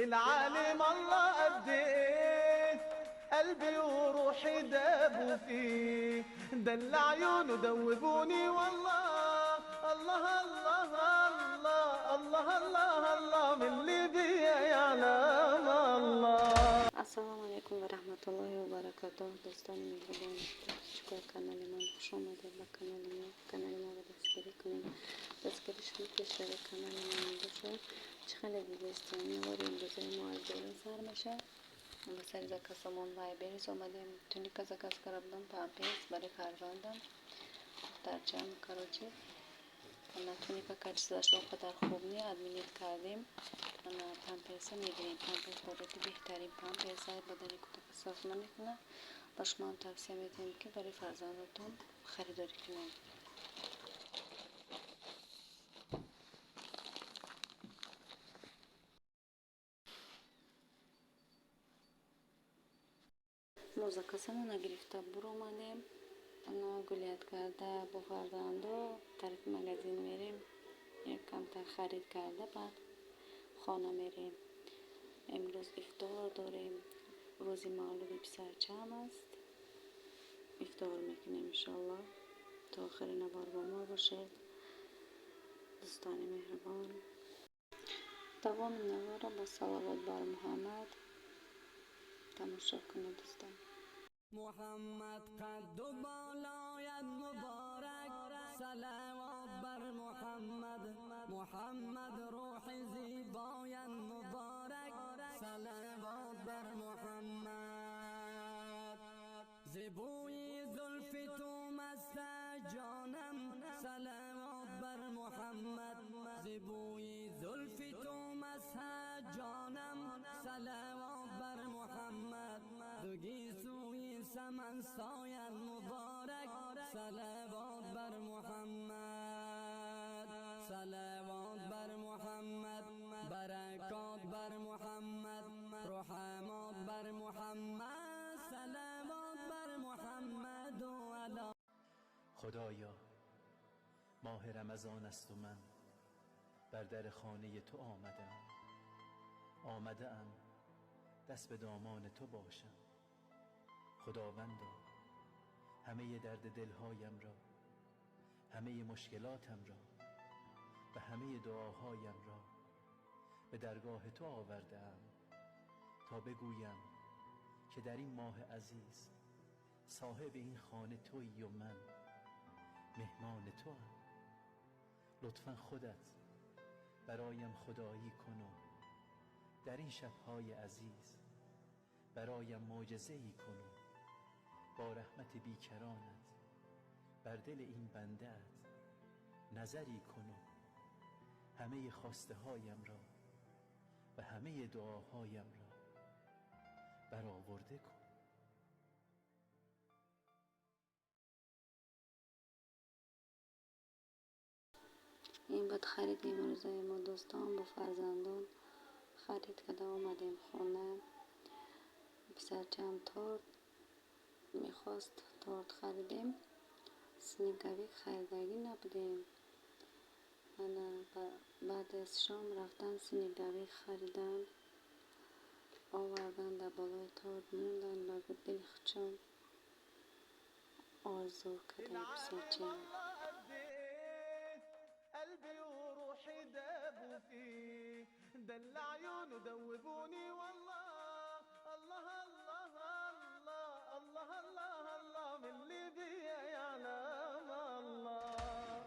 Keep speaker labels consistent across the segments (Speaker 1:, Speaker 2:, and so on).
Speaker 1: العالم الله قد ايه قلبي وروحي دابوا فيه دل عيونه دوبوني والله الله الله الله الله الله الله من اللي بيا يعلم الله.
Speaker 2: Ассалому алайкум ва раҳматуллоҳи ва баракатуҳ. Дӯстони меҳрубон, подписчикои канали ман, хуш омадед ба канали мо. Канали моро дастгирӣ кунед, дастгири шумо пешрави канали мо мебошад. Чӣ хеле дидестем, навори имрӯзаи мо аз берун сар мешавад. Ба сари заказамон Вайлдберриз омадем. Туника заказ карда будам, памперс барои фарзандам, духтарчам. Короче, ана туника качествоаш он қадар хуб не, отменить кардем. Ана памперса мегирем. Памперс бояди беҳтарин памперс, бадани кӯдака соф намекунад. Ба шумоам тавсия медиҳем, ки барои фарзандатон харидорӣ кунед. Мо заказамона гирифта буромадем. Ана гулять карда бо фарзандо тарафи магазин мерем, як камтар харид карда, баъд хона мерем. Имрӯз ифтор дорем, рӯзи мавлуди писарчаам аст, ифтор мекунем иншоаллоҳ. То охири навор бо мо бошед, дӯстони меҳрубон. Давоми наворро бо салавот бар Муҳаммад тамошо кунед, дӯстон.
Speaker 3: محمد قد و بالایت مبارک، صلوات بر محمد. محمد روح زیبایت مبارک، صلوات بر محمد. ز بوی زلف تو مست جانم، صلوات بر محمد. ز بوی زلف تو مست جانم، صلوات بر محمد. دو گیسوی سمن سایت مبارک، صلوات بر محمد. صلوات بر محمد، برکات بر محمد، رحمات بر محمد، صلوات بر محمد و علی.
Speaker 4: خدایا، ماه رمضان است و من بر در خانه تو آمدم، آمده ام دست به دامان تو باشم. خداوندا، همه درد دلهایم را، همه مشکلاتم را و همه دعاهایم را به درگاه تو آورده ام تا بگویم که در این ماه عزیز صاحب این خانه تویی و من مهمان تو ام. لطفا خودت برایم خدایی کن و در این شبهای عزیز برایم معجزه ای کن و با رحمت بیکرانت بر دل این بنده ات نظری کن و همه خواسته هایم را و همه دعاهایم را برآورده کن.
Speaker 2: Ин буд хариди имрӯзаи мо, дӯстон. Бо фарзандон харид карда омадем хона. Писарчаам торт мехост, торт харидем. Снеговик харидагӣ набудем. Ана баъд аз шом рафтан снеговик харидан, овардан, дар болои торт мондан, ба дили худшон орзу кардем писарчаам.
Speaker 1: قلبي وروحي دابوا فيه دل عيونه دوبوني والله الله الله الله الله الله الله من اللي بيا يعلم الله.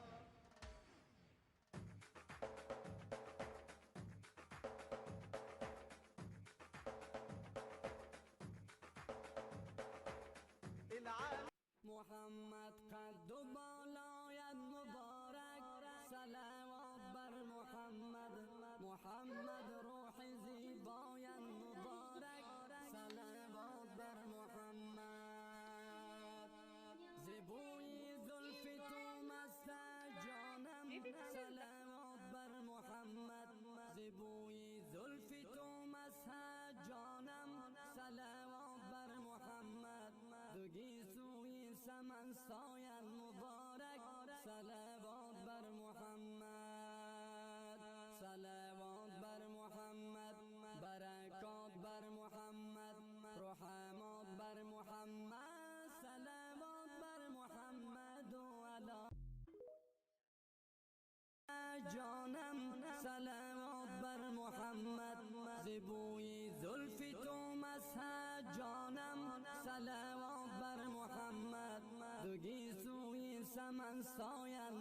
Speaker 1: العالم
Speaker 3: محمد قد و بالایت مبارک، صلوات بر محمد. محمد روح زیبایت مبارک، صلوات بر محمد. ز بوی زلف تو مست جانم، صلوات بر محمد. ز بوی زلف تو مست جانم، صلوات بر محمد. دو گیسوی سمن سایت مبارک، صلوات بر محمد. صلوات بر محمد، برکات جانم صلوات بر محمد. ز بوی زلف تو مسح جانم صلوات بر محمد. دو گیسوی سمن ساید